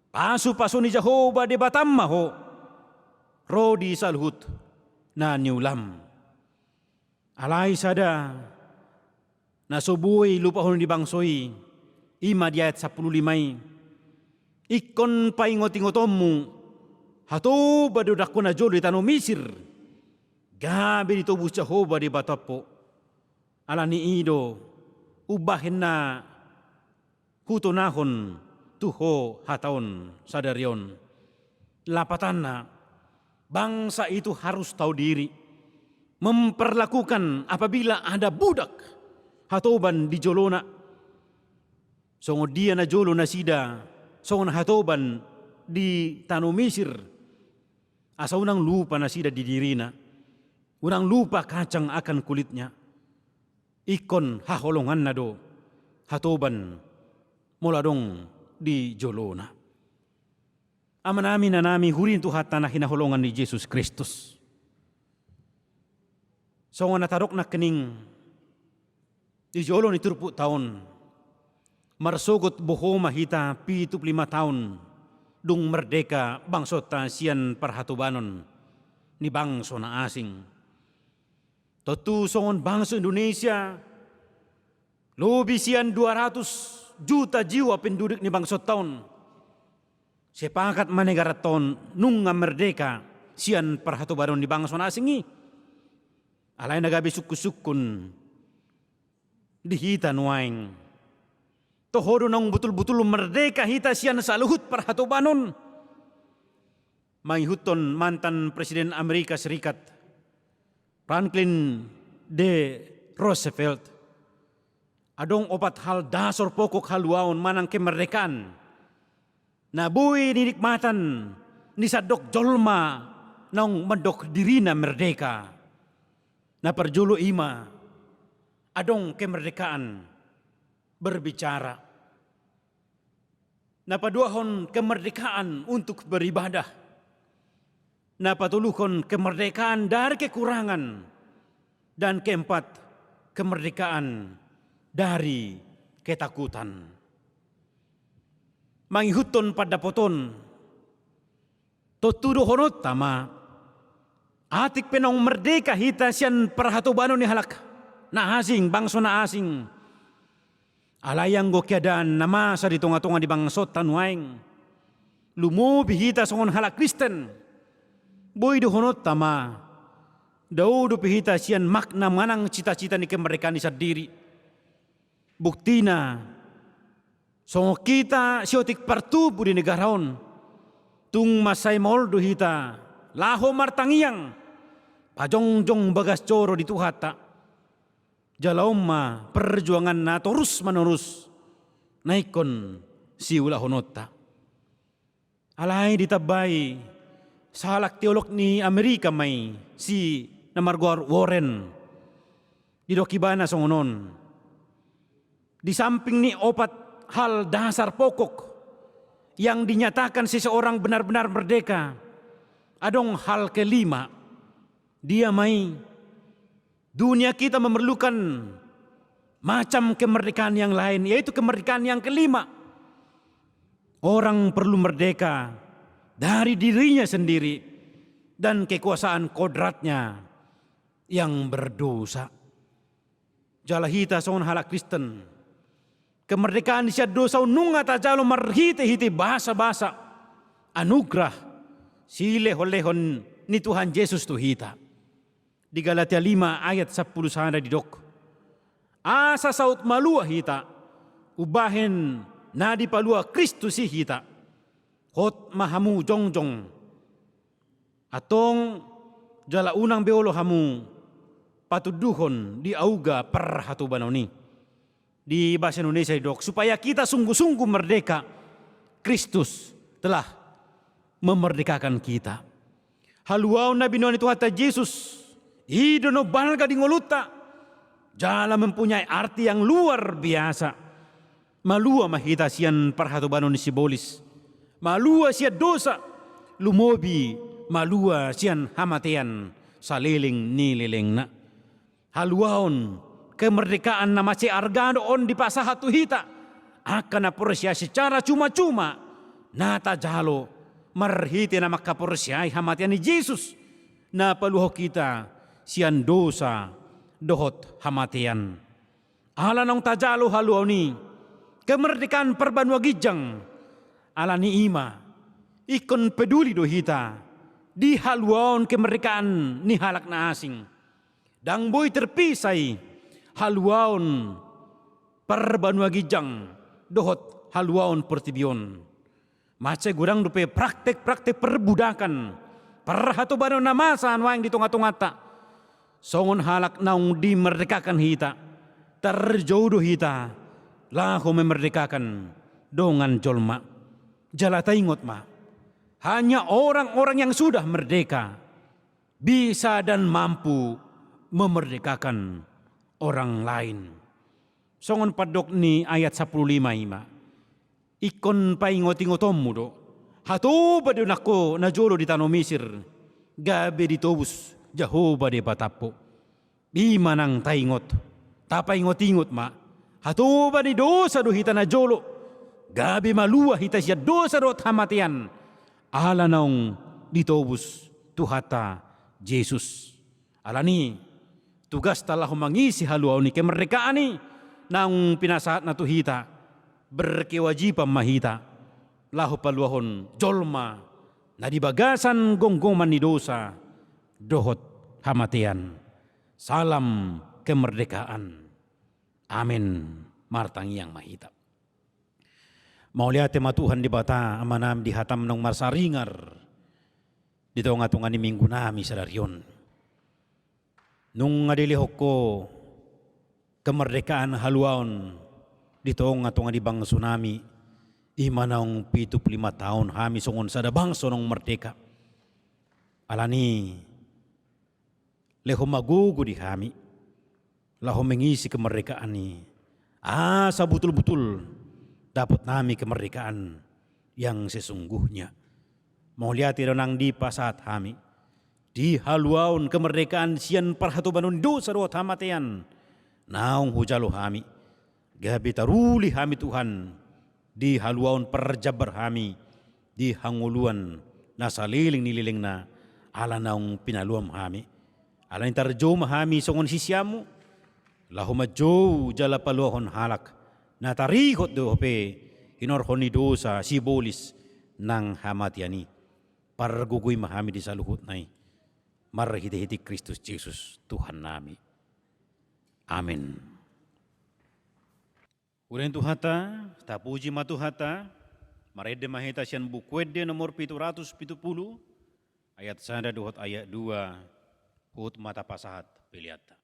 Pasupasu ni Jahowa Debatam ma ho ro di saluhut na niulam. Alai sada na so boi lupahon ni bangso i, i ma di ayat sampulu lima i. Ingkon paingotingotonmu, hatoban do dangkon na jolo di tano Misir, gabe ditobus Jahowa Debatam ho. Ala ni i do umbahen na hutonahon tu ho hata on sadari on. Lapatanna, bangsa itu harus tahu diri, memperlakukan apabila ada budak hatoban di jolona, songon dia na jolo nasida songon hatoban di tano Misir, asa unang lupa nasida di dirina, unang lupa kacang akan kulitnya. Ingkon haholonganna do hatoban molo adong di jolona. Amanami, inanami, huria ni Tuhanta na hinaholongan ni Jesus Kristus. Songon na tadok nangkining, di jolo ni turpukta on, marsogot boho ma hita pitu pulu lima taon dung merdeka bangsonta sian parhatobanon ni bangso na asing. Tontu songon bangso Indonesia, lobi sian dua ratus juta jiwa penduduk ni bangsonta on, sepakat ma negaranta on nunga merdeka sian parhatobanon ni bangso na asing i. Alai na gabe sungkunsungkun di hita nuaeng, toho do naung butulbutul merdeka hita sian saluhut parhatobanon? Mangihuthon mantan Presiden Amerika Serikat, Franklin D. Roosevelt, adong opat hal dasar pokok haluaon manang kemerdekaan na boi dinikmatan ni sandok jolma naung mandok dirina merdeka. Na parjolo i ma adong kemerdekaan berbicara. Na paduahon kemerdekaan untuk beribadah. Na patoluhon kemerdekaan dari kekurangan. Dan keempat, kemerdekaan dari ketakutan. Mangihuthon pandapoton, tontu dohononta ma, atik pe naung merdeka hita sian parhatobanon ni halak na asing, bangso na asing, alai anggo keadaan na masa di tongatonga ni bangsonta nuaeng, lumobi hita songon halak Kristen, boi dohononta ma, dao dope hita sian makna manang citacita ni kemerdekaan i sandiri. Buktina, songon hita siotik partubu di negara on, tung mansai maol do hita laho martangiang, pajongjong bagas joro di Tuhanta. Jala on ma perjuangan na torus manorus na ingkon siulahononta. Alai ditambai sahalak teolog ni Amerika ma i, si na margoar Warren. Didok ibana songon on, di samping ni opat hal dasar pokok yang dinyatakan seseorang benar-benar merdeka, adong hal kelima. Dia ma i? Dunia kita memerlukan macam kemerdekaan yang lain, yaitu kemerdekaan yang kelima. Orang perlu merdeka dari dirinya sendiri dan kekuasaan kodratnya yang berdosa. Jala hita songon halak Kristen, kemerdekaan sian dosa on nunga tajalo marhitehite basabasa anugerah silehonlehon ni Tuhan Jesus tu hita. Di Galatia lima ayat sampulu sada didok, asa saut malua hita, umbahen na dipalua Kristus i hita. Hot ma hamu jongjong. Antong jala unang be olo hamu patunduhon di auga parhatobanon i. Di bahasa Indonesia didok, supaya kita sungguh-sungguh merdeka, Kristus telah memerdekakan kita. Haluaon na binoan ni Tuhanta Jesus, i do na umbalga di ngolunta, jala mempunyai arti yang luar biasa. Malua ma hita sian parhatobanon ni sibolis, malua sian dosa, lumobi malua sian hamatean saleleng ni lelengna. Haluaon kemerdekaan na mansai arga do on dipasahat tu hita, angka na porsea secara cuma-cuma na tajalo marhite na mangkaporseai hamatean ni Jesus, na paluahon hita sian dosa dohot hamatean. Ala naung tajalo haluaon i, kemerdekaan parbanua ginjang, ala ni i ma ingkon peduli do hita di haluaon kemerdekaan ni halak na asing. Ndang boi terpisah i haluaon parbanua ginjang dohot haluaon portibi on. Mansai godang dope praktek-praktek perbudakan, parhatobanon na masa nuaeng di tonga-tonganta. Songon halak naung dimerdekakan hita, tarjou do hita laho memerdekakan dongan jolma. Jala taingot ma, hanya orang-orang yang sudah merdeka bisa dan mampu memerdekakan orang lain. Songon pandok ni ayat sampulu lima i ma, ingkon paingot-ingotonmu do, hatoba do nangkin na jolo di tano Misir, gabe ditobus Jahowa Debatampu. I ma nang taingot, tapaingot-ingot ma, hatoba ni dosa do hita na jolo, gabe malua hita sian dosa dohot hamatean, ala naung ditobus Tuhanta Jesus. Ala ni i, tugasta laho mangisi haluaon ni kemerdekaan i naung pinasahatna tu hita, berkewajiban ma hita laho paluahon jolma na di bagasan gomgoman ni dosa dohot hamatean. Salam kemerdekaan. Amen. Martangiang ma hita. Mauliate ma Tuhan Debata Amanami di hataM naung marsaringar di tonga-tonga ni minggunami sadari on. Nunga dilehon Ho kemerdekaan haluaon di tonga-tonga ni bangsonami, i ma naung pitu pulu lima taon hami songon sada bangso naung merdeka. Ala ni i, lehon ma gogo di hami laho mengisi kemerdekaan i, asa butul-butul dapot nami kemerdekaan yang sesungguhnya. Mauliate do nang dipasahat hami di haluaon kemerdekaan sian parhatobanon ni dosa dohot hamatean naung hujalo hami, gabe taruli hami Tuhan di haluaon parjambar hami di hangoluan na saleleng ni lelengna ala naung pinaluaM hami. Ala ni i tarjou ma hami songon siseanMu, laho manjou jala paluahon halak na tarihot dope hinorhon ni dosa sibolis nang hamatean i. Pargogoi ma hami di saluhutna i, marhite-hite Kristus Jesus Tuhannami. Amen. Hula ni Tuhanta, tapuji ma Tuhanta. Marende ma hita sian Buku Ende nomor pitu ratus pitu pulu, ayat sada dohot ayat dua. Huhut ma tapasahat peleanta.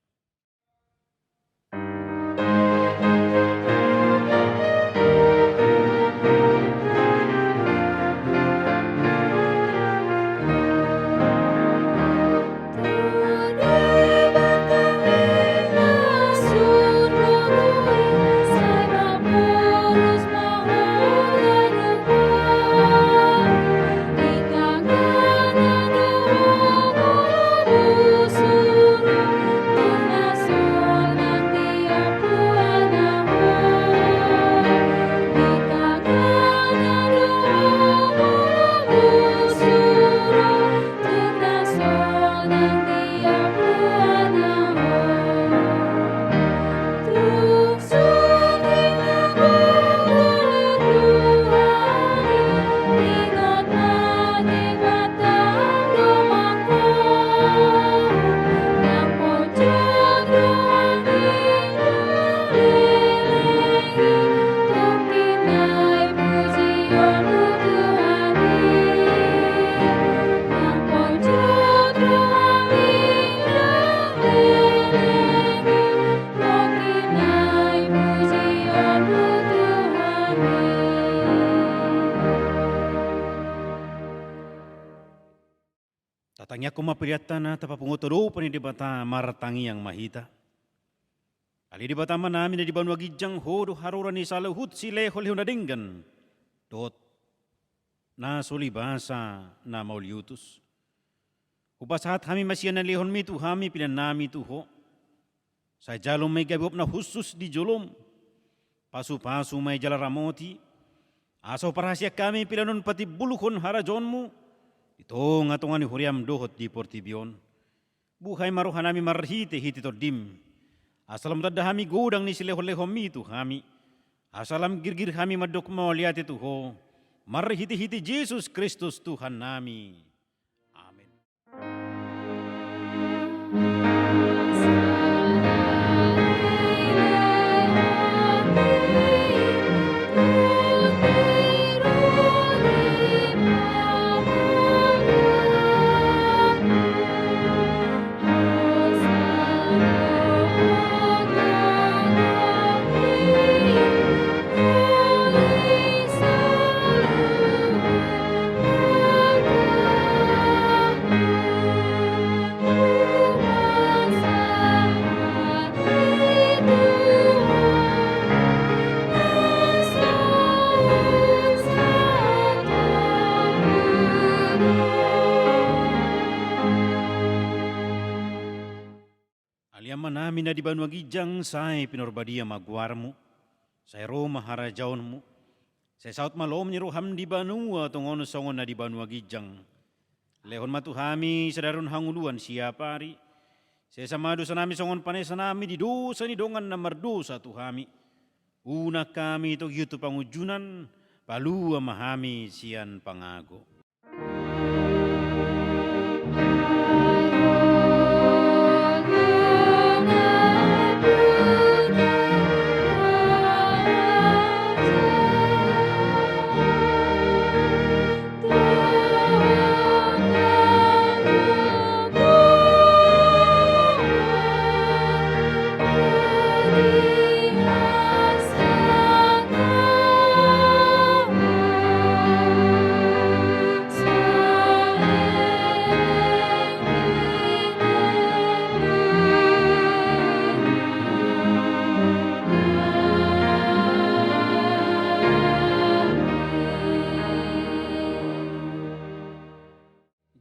Tangiangkon ma peleanta na tapapungu tu adopan ni Debata, martangiang ma hita. Ale Debata Amanami na di banua ginjang, Ho do haroro ni saluhut silehonlehon na denggan dohot na so libasa na mauliutus. Hupasahat hami ma sian na nilehonmi tu hami peleannami tu Ho. Sai jalo ma i gabe uap na hushus di jolom. Pasupasu ma i jala ramoti, asa huparhaseang hami pelean on patimbulhon harajaonmu di tongatonga ni huriam dohot di portibi on. Buhai ma rohanami marhitehite Tondim, asa lam tanda hami godang ni silehonlehonmi tu hami, asa lam girgir hami mandok mauliate tu Ho, marhitehite Jesus Kristus Tuhannami. Amen. Ale Amanami na di banua ginjang, sai pinarbadia ma goarmu, sai ro ma harajaonmu, sai saut ma lomo ni roham di banua tonga on songon na di banua ginjang. Lehon ma tu hami sadari on hangoluan siapari. Sesa ma dosanami songon panesanami di dosa ni dongan na mardosa tu hami. Unang hami togihon tu pangunjunan, palua ma hami sian pangago.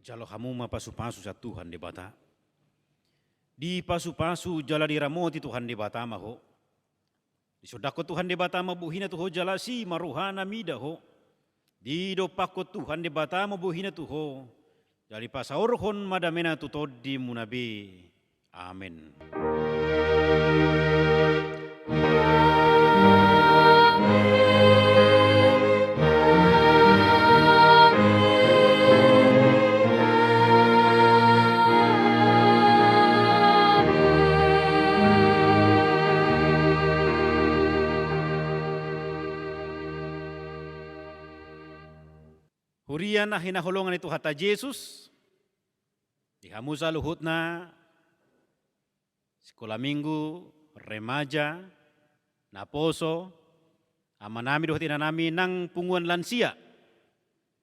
Jalo hamu ma pasupasu sian Tuhan Debata. Dipasupasu jala diramoti Tuhan Debata ma ho. Disondangkon Tuhan Debata ma bohina tu ho jala asi ma rohana mida ho. Didompakkon Tuhan Debata ma bohina tu ho jala dipasaorhon ma damena tu tondimuna be. Amen. Huria na hinaholongan ni Tuhanta Jesus, di hamu saluhutna, sikola minggu, remaja, naposo, amanami dohot inanami nang punguan lansia.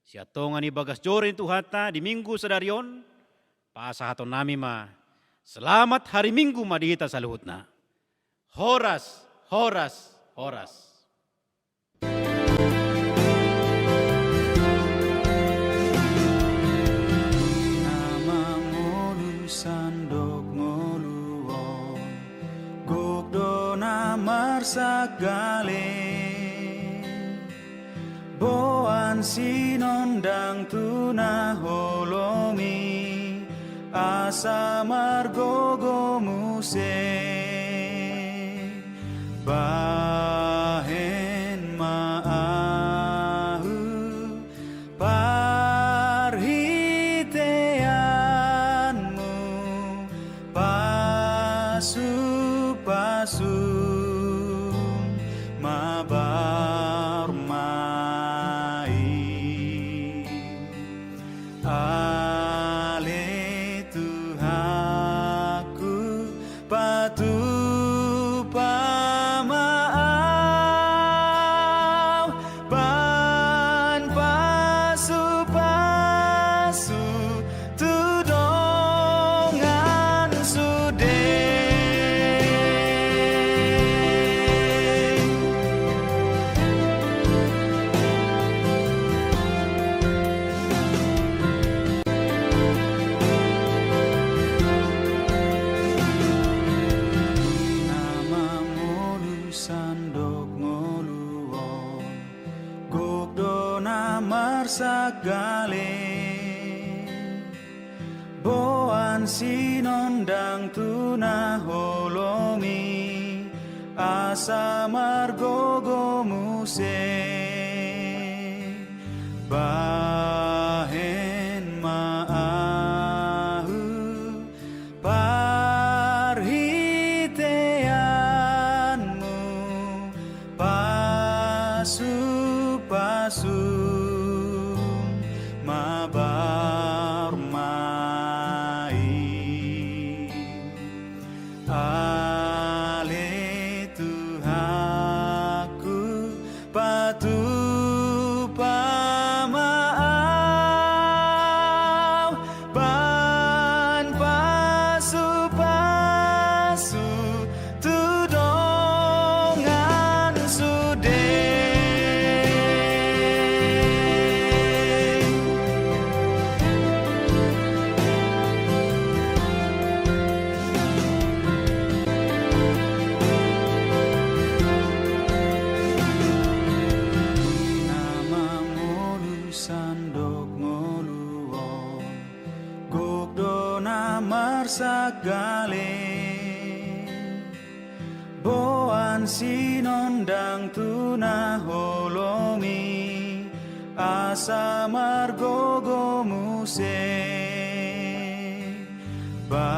Sian tonga ni bagas joro ni Tuhanta di minggu sadari on, pasahatonnami ma, selamat hari Minggu ma di hita saluhutna. Horas, horas, horas. Na mangolu sandok ngolu on, gok do na marsanggale. Boan sinondang tu na holom i, asa margogo muse. Bahen ma ahu parhiteanmu, pasupasu ma barmain. Ale Tuhanku, patupa ma marsangkali. Boan sinondang tu na holom i, asa margogo muse. Bahen ma ahu parhiteanmu, pasu-pasu ma barmain. Ale Tuhanku, patupa ma au, bahen pasu-pasu tu dongan sude. Na mangolu sandok ngolu on, gok do na marsangkali. Boan sinondang tu na holom i, asa margogo muse. Ba